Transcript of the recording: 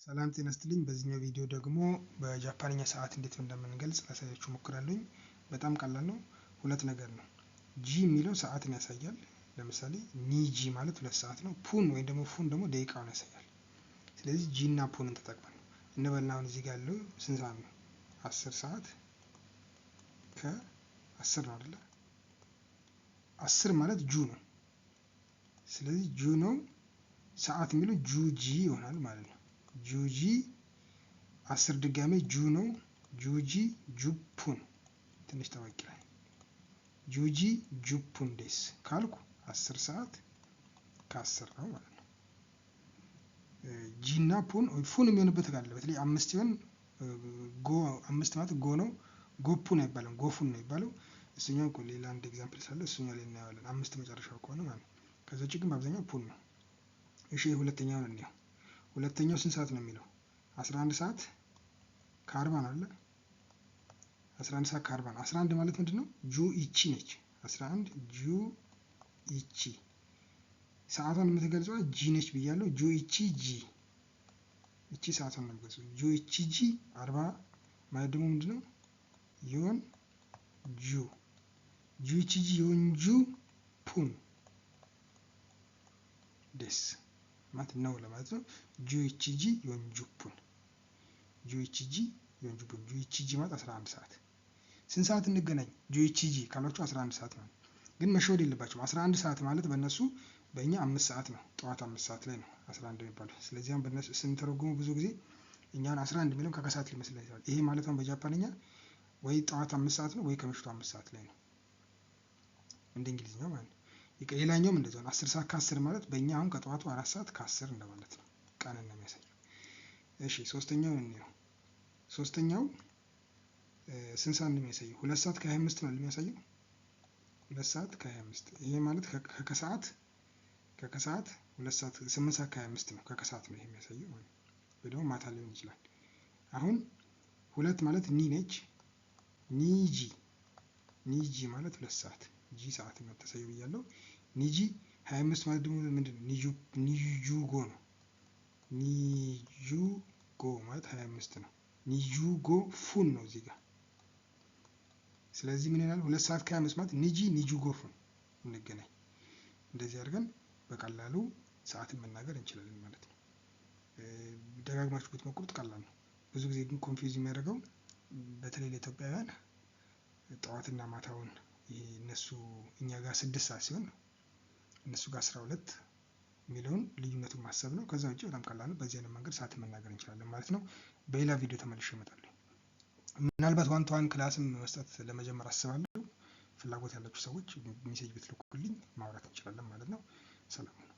ሰላም ጤና ይስጥልኝ። በዚህኛው ቪዲዮ ደግሞ በጃፓንኛ ሰዓት እንዴት እንደምንገልጽ ላሳያችሁ እሞክራለሁኝ። በጣም ቀላል ነው። ሁለት ነገር ነው። 時 የሚለው ሰዓትን ያሳያል። ለምሳሌ 2時 ማለት 2 ሰዓት ነው። 分 ወይም ደግሞ 分 ደግሞ ደቂቃውን ያሳያል። ስለዚህ 時 እና 分 ን ተጠቅመን ነው እንበልና አሁን እዚህ ጋር ያለው ስንት ሰዓት ነው? 10 ሰዓት ከ10 ነው አይደለ? 10 ማለት 十 ነው። ስለዚህ 十 ነው። ሰዓት የሚለው 十時 ይሆናል ማለት ነው። 十時 10 ድጋሜ 十 ነው። 十時十分 ትንሽ ጠበቅ ይላል። 十時十分です ካልኩ 10 ሰዓት ከ10 ነው ማለት ነው። 時 እና 分 分 የሚሆንበት ካለ በተለይ 5 ሲሆን 五 5 ማለት 五 ነው። 五分 አይባልም፣ 五分 ነው የሚባለው። እሱኛው ሌላ አንድ example ስላለ እሱኛው ላይ እናየዋለን። 5 መጨረሻው ከሆነ ማለት ነው። ከዛ ውጭ ግን በአብዛኛው 分 ነው። እሺ፣ ሁለተኛውን እንየው። ሁለተኛው ስንት ሰዓት ነው የሚለው? 11 ሰዓት ከ40 ነው አለ። 11 ሰዓት ከ40 ነው። 11 ማለት ምንድን ነው? 十一 ነች። 11 十一 ሰዓቷን የምትገልጸዋ 時 ነች ብያለሁ። 十一時 እቺ ሰዓቷን ነው የምትገልጸው። 十一時 40 ማለት ደግሞ ምንድን ነው? 四十 十一時四十分です ማለት ነው ለማለት ነው። 十一時四十分 十一時四十分 十一時 ማለት 11 ሰዓት። ስንት ሰዓት እንገናኝ? 十一時 ካላችሁ 11 ሰዓት ነው። ግን መሸወድ የለባችሁም። 11 ሰዓት ማለት በእነሱ በእኛ 5 ሰዓት ነው። ጠዋት 5 ሰዓት ላይ ነው 11 የሚባለው። ስለዚህ አሁን በእነሱ ስንተረጉሙ ብዙ ጊዜ እኛን 11 የሚለውን ከከሰዓት ሊመስለን ይችላል። ይሄ ማለት ነው በጃፓንኛ ወይ ጠዋት 5 ሰዓት ነው ወይ ከምሽቱ 5 ሰዓት ላይ ነው፣ እንደ እንግሊዝኛው ማለት ነው። ሌላኛውም እንደዚያው ነው። 10 ሰዓት ከ10 ማለት በእኛ አሁን ከጠዋቱ 4 ሰዓት ከ10 እንደማለት ነው። ቀንን ነው የሚያሳየው። እሺ፣ ሶስተኛውን እንየው። ሶስተኛው ስንት ሰዓት ነው የሚያሳየው? 2 ሰዓት ከ25 ነው የሚያሳየው። 2 ሰዓት ከ25 ይሄ ማለት ከከሰዓት 2 ሰዓት፣ 8 ሰዓት ከ25 ነው። ከከሰዓት ነው ይሄ የሚያሳየው ወይ ደግሞ ማታ ሊሆን ይችላል። አሁን 2 ማለት 二 ነች። 二時 二時 ማለት 2 ሰዓት፣ 時 ሰዓት ነው የምታሳየው ብያለሁ። 二時 25 ማለት ደግሞ ምንድን ነው? 二十五 ነው። 二十五 ማለት 25 ነው። 二十五分 ነው እዚህ ጋር። ስለዚህ ምን ይላል? 2 ሰዓት ከ25 ማለት 二時二十五分 እንገናኝ። እንደዚህ አድርገን በቀላሉ ሰዓትን መናገር እንችላለን ማለት ነው። ደጋግማችሁ ብትሞክሩት ቀላል ነው። ብዙ ጊዜ ግን confuse የሚያደርገው በተለይ ለኢትዮጵያውያን ጠዋትና ማታውን ይሄ እነሱ እኛ ጋር 6 ሰዓት ሲሆን እነሱ ጋር 12 የሚለውን ልዩነቱን ማሰብ ነው። ከዛ ውጭ በጣም ቀላል ነው። በዚህ አይነት መንገድ ሰዓትን መናገር እንችላለን ማለት ነው። በሌላ ቪዲዮ ተመልሼ እመጣለሁ። ምናልባት one to one class ም መስጠት ለመጀመር አስባለሁ። ፍላጎት ያላችሁ ሰዎች message ብትልኩልኝ ማውራት እንችላለን ማለት ነው። ሰላም ነው።